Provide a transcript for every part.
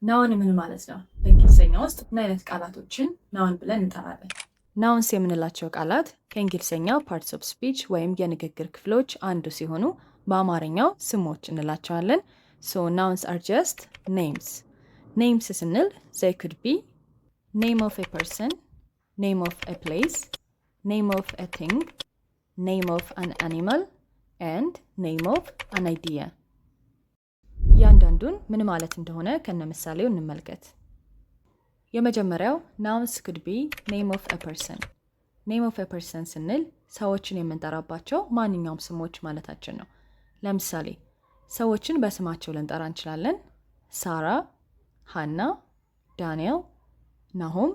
Noun ምን ማለት ነው? በእንግሊዝኛ ውስጥ ምን አይነት ቃላቶችን noun ብለን እንጠራለን? Nouns የምንላቸው ቃላት ከእንግሊዝኛው parts of speech ወይም የንግግር ክፍሎች አንዱ ሲሆኑ በአማርኛው ስሞች እንላቸዋለን። So nouns are just names። Names ስንል they could be name of a person፣ name of a place፣ name of a thing፣ name of an animal and name of an idea። እያንዳንዱን ምን ማለት እንደሆነ ከነምሳሌው እንመልከት። የመጀመሪያው nouns could be name of a person። Name of a person ስንል ሰዎችን የምንጠራባቸው ማንኛውም ስሞች ማለታችን ነው። ለምሳሌ ሰዎችን በስማቸው ልንጠራ እንችላለን። ሳራ፣ ሃና፣ ዳንኤል፣ ናሆም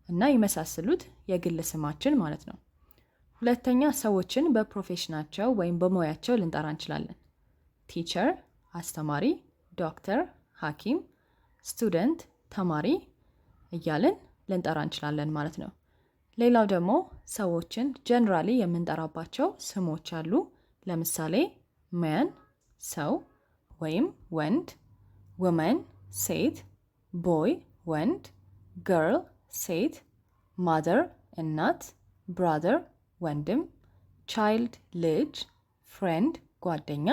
እና የመሳሰሉት የግል ስማችን ማለት ነው። ሁለተኛ ሰዎችን በ profession ኣቸው ወይም በሙያቸው ልንጠራ እንችላለን። Teacher አስተማሪ፣ ዶክተር ሐኪም፣ student ተማሪ እያልን ልንጠራ እንችላለን ማለት ነው። ሌላው ደግሞ ሰዎችን generally የምንጠራባቸው ስሞች አሉ። ለምሳሌ man ሰው ወይም ወንድ፣ woman ሴት፣ boy ወንድ፣ girl ሴት፣ mother እናት፣ brother ወንድም፣ child ልጅ፣ friend ጓደኛ።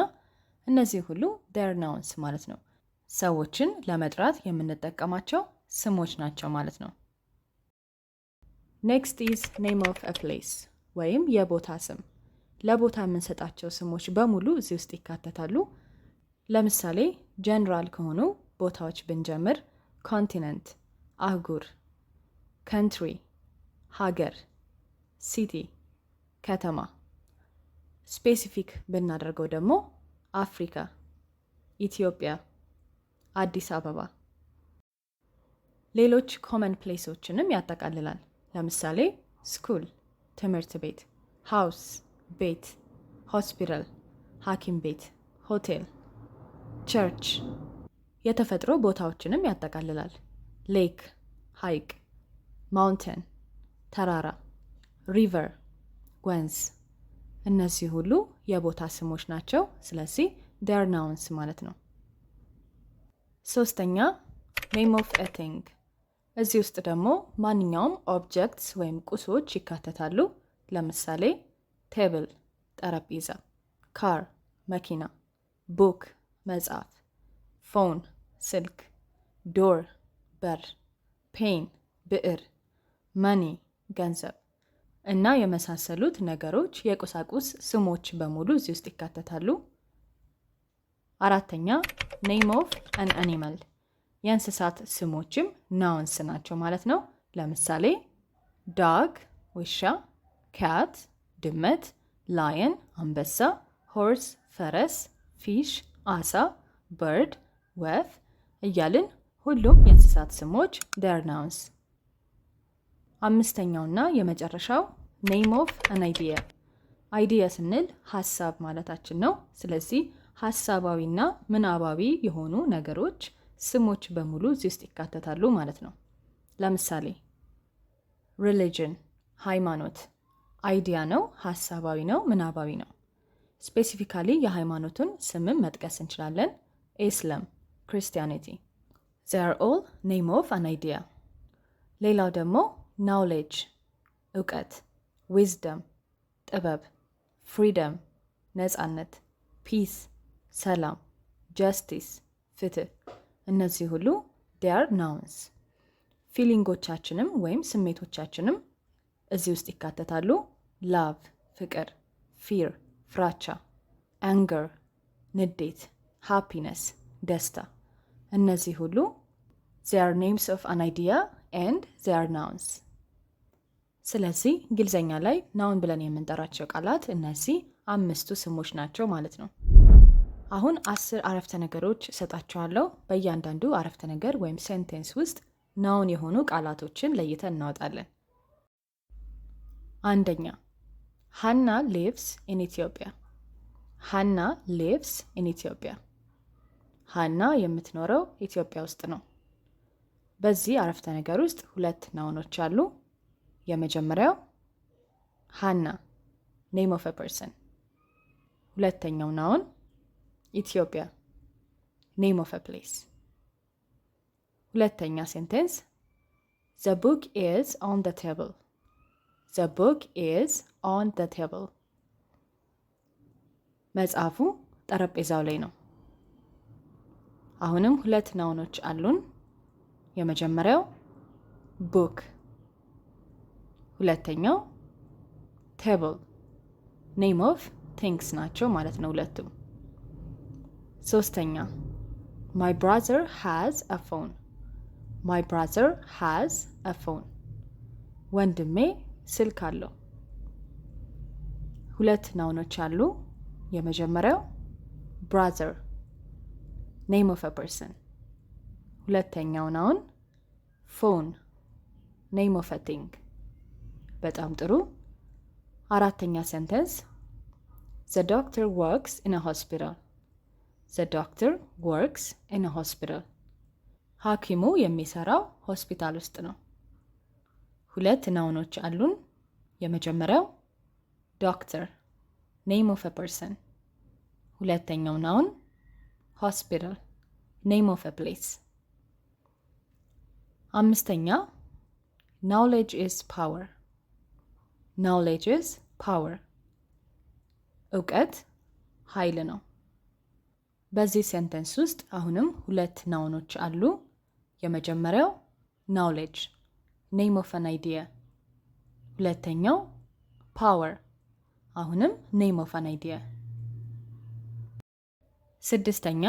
እነዚህ ሁሉ they're nouns ማለት ነው። ሰዎችን ለመጥራት የምንጠቀማቸው ስሞች ናቸው ማለት ነው። Next is name of a place ወይም የቦታ ስም። ለቦታ የምንሰጣቸው ስሞች በሙሉ እዚህ ውስጥ ይካተታሉ። ለምሳሌ ጀነራል ከሆኑ ቦታዎች ብንጀምር continent አህጉር፣ country ሀገር፣ city ከተማ። Specific ብናደርገው ደግሞ አፍሪካ፣ ኢትዮጵያ፣ አዲስ አበባ። ሌሎች common place ኦችንም ያጠቃልላል። ለምሳሌ school ትምህርት ቤት፣ house ቤት፣ ሆስፒታል ሐኪም ቤት፣ ሆቴል፣ church። የተፈጥሮ ቦታዎችንም ያጠቃልላል። Lake ሐይቅ፣ mountain ተራራ፣ river ወንዝ። እነዚህ ሁሉ የቦታ ስሞች ናቸው። ስለዚህ they're nouns ማለት ነው። ሶስተኛ name of a thing። እዚህ ውስጥ ደግሞ ማንኛውም objects ወይም ቁሶች ይካተታሉ። ለምሳሌ table ጠረጴዛ፣ car መኪና፣ book መጽሐፍ፣ phone ስልክ፣ door በር፣ pen ብዕር፣ money ገንዘብ እና የመሳሰሉት ነገሮች የቁሳቁስ ስሞች በሙሉ እዚህ ውስጥ ይካተታሉ። አራተኛ name of an animal፣ የእንስሳት ስሞችም nouns ናቸው ማለት ነው። ለምሳሌ dog ውሻ፣ cat ድመት፣ lion አንበሳ፣ horse ፈረስ፣ fish አሳ፣ bird ወፍ እያልን ሁሉም የእንስሳት ስሞች they're nouns። አምስተኛውና የመጨረሻው name of an idea። Idea ስንል ሀሳብ ማለታችን ነው። ስለዚህ ሀሳባዊና ምናባዊ የሆኑ ነገሮች ስሞች በሙሉ እዚህ ውስጥ ይካተታሉ ማለት ነው። ለምሳሌ religion ሃይማኖት idea ነው፣ ሀሳባዊ ነው፣ ምናባዊ ነው። Specifically የሃይማኖቱን ስምም መጥቀስ እንችላለን። Islam፣ Christianity፣ they're all name of an idea። ሌላው ደግሞ knowledge እውቀት፣ wisdom ጥበብ፣ freedom ነፃነት፣ peace ሰላም፣ justice ፍትህ። እነዚህ ሁሉ they're nouns። Feeling ኦቻችንም ወይም ስሜቶቻችንም እዚህ ውስጥ ይካተታሉ። Love ፍቅር፣ fear ፍራቻ፣ anger ንዴት፣ happiness ደስታ። እነዚህ ሁሉ they're names of an idea and they're nouns። ስለዚህ እንግሊዝኛ ላይ noun ብለን የምንጠራቸው ቃላት እነዚህ አምስቱ ስሞች ናቸው ማለት ነው። አሁን 10 አረፍተ ነገሮች እሰጣችኋለሁ። በእያንዳንዱ አረፍተ ነገር ወይም sentence ውስጥ noun የሆኑ ቃላቶችን ለይተን እናወጣለን። አንደኛ፣ ሀና lives in Ethiopia። ሀና lives in Ethiopia። ሀና የምትኖረው ኢትዮጵያ ውስጥ ነው። በዚህ አረፍተ ነገር ውስጥ ሁለት noun ኦች አሉ። የመጀመሪያው ሀና name of a person፣ ሁለተኛው noun ኢትዮጵያ name of a place። ሁለተኛ sentence, the book is on the table. The book is on the table. መጽሐፉ ጠረጴዛው ላይ ነው። አሁንም ሁለት noun ኦች አሉን። የመጀመሪያው book፣ ሁለተኛው table። Name of things ናቸው ማለት ነው ሁለቱም። ሶስተኛ, my brother has a phone. My brother has a phone. ወንድሜ ስልክ አለው። ሁለት noun ኦች አሉ። የመጀመሪያው brother, name of a person። ሁለተኛው noun phone, name of a thing። በጣም ጥሩ። አራተኛ sentence, the doctor works in a hospital. The doctor works in a hospital. ሐኪሙ የሚሰራው ሆስፒታል ውስጥ ነው። ሁለት noun ኦች አሉን። የመጀመሪያው doctor, name of a person። ሁለተኛው noun hospital, name of a place። አምስተኛ, knowledge is power. Knowledge is power. እውቀት ኃይል ነው። በዚህ sentence ውስጥ አሁንም ሁለት noun ኦች አሉ። የመጀመሪያው knowledge, name of an idea። ሁለተኛው power፣ አሁንም name of an idea። ስድስተኛ,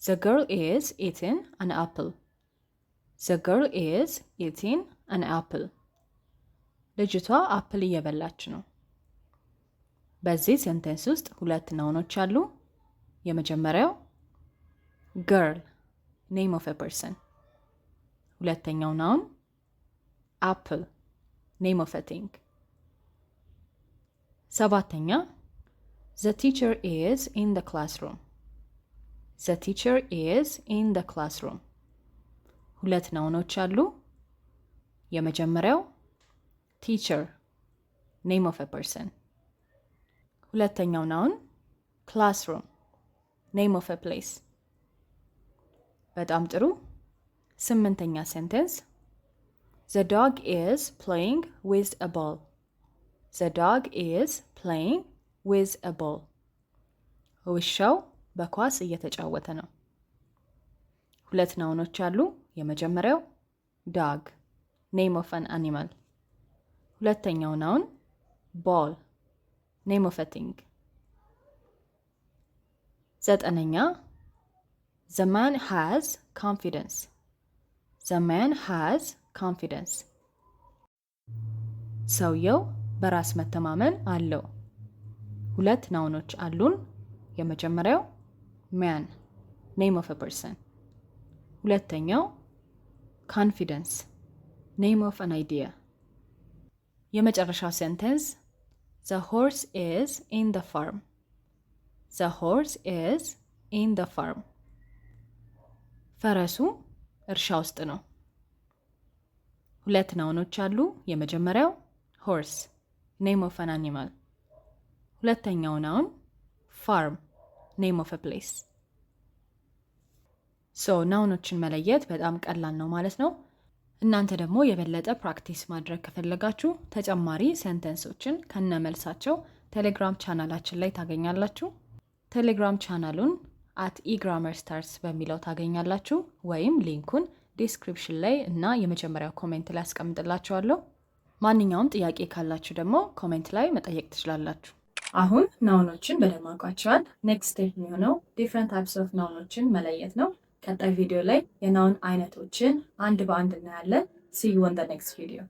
the girl is eating an apple. The girl is eating an apple. ልጅቷ apple እየበላች ነው። በዚህ sentence ውስጥ ሁለት noun ኦች አሉ። የመጀመሪያው girl, name of a person። ሁለተኛው noun apple, name of a thing። ሰባተኛ, the teacher is in the classroom. The teacher is in the classroom. ሁለት noun ኦች አሉ። የመጀመሪያው teacher, name of a person። ሁለተኛው noun classroom, name of a place። በጣም ጥሩ። ስምንተኛ sentence, the dog is playing with a ball. The dog is playing with a ball. ውሻው በኳስ እየተጫወተ ነው። ሁለት noun ኦች አሉ። የመጀመሪያው dog, name of an animal። ሁለተኛው noun ball, name of a thing። ዘጠነኛ, the man has confidence. The man has confidence. ሰውየው በራስ መተማመን አለው። ሁለት noun ኦች አሉን። የመጀመሪያው man, name of a person። ሁለተኛው confidence, name of an idea። የመጨረሻው sentence, the horse is in the farm. The horse is in the farm. ፈረሱ እርሻ ውስጥ ነው። ሁለት noun ኦች አሉ። የመጀመሪያው horse, name of an animal። ሁለተኛው noun farm, name of a place። So noun ኦችን መለየት በጣም ቀላል ነው ማለት ነው። እናንተ ደግሞ የበለጠ practice ማድረግ ከፈለጋችሁ ተጨማሪ sentence ኦችን ከነመልሳቸው ቴሌግራም ቻናላችን ላይ ታገኛላችሁ። ቴሌግራም ቻናሉን @eGrammarStars በሚለው ታገኛላችሁ፣ ወይም link ኡን description ላይ እና የመጀመሪያው comment ላይ አስቀምጥላችኋለሁ። ማንኛውም ጥያቄ ካላችሁ ደግሞ comment ላይ መጠየቅ ትችላላችሁ። አሁን noun ኦችን በደንብ አውቃችኋል። Next step የሚሆነው different types of noun ኦችን መለየት ነው። ቀጣይ ቪዲዮ ላይ የ noun አይነቶችን አንድ በአንድ እናያለን። See you on the next video.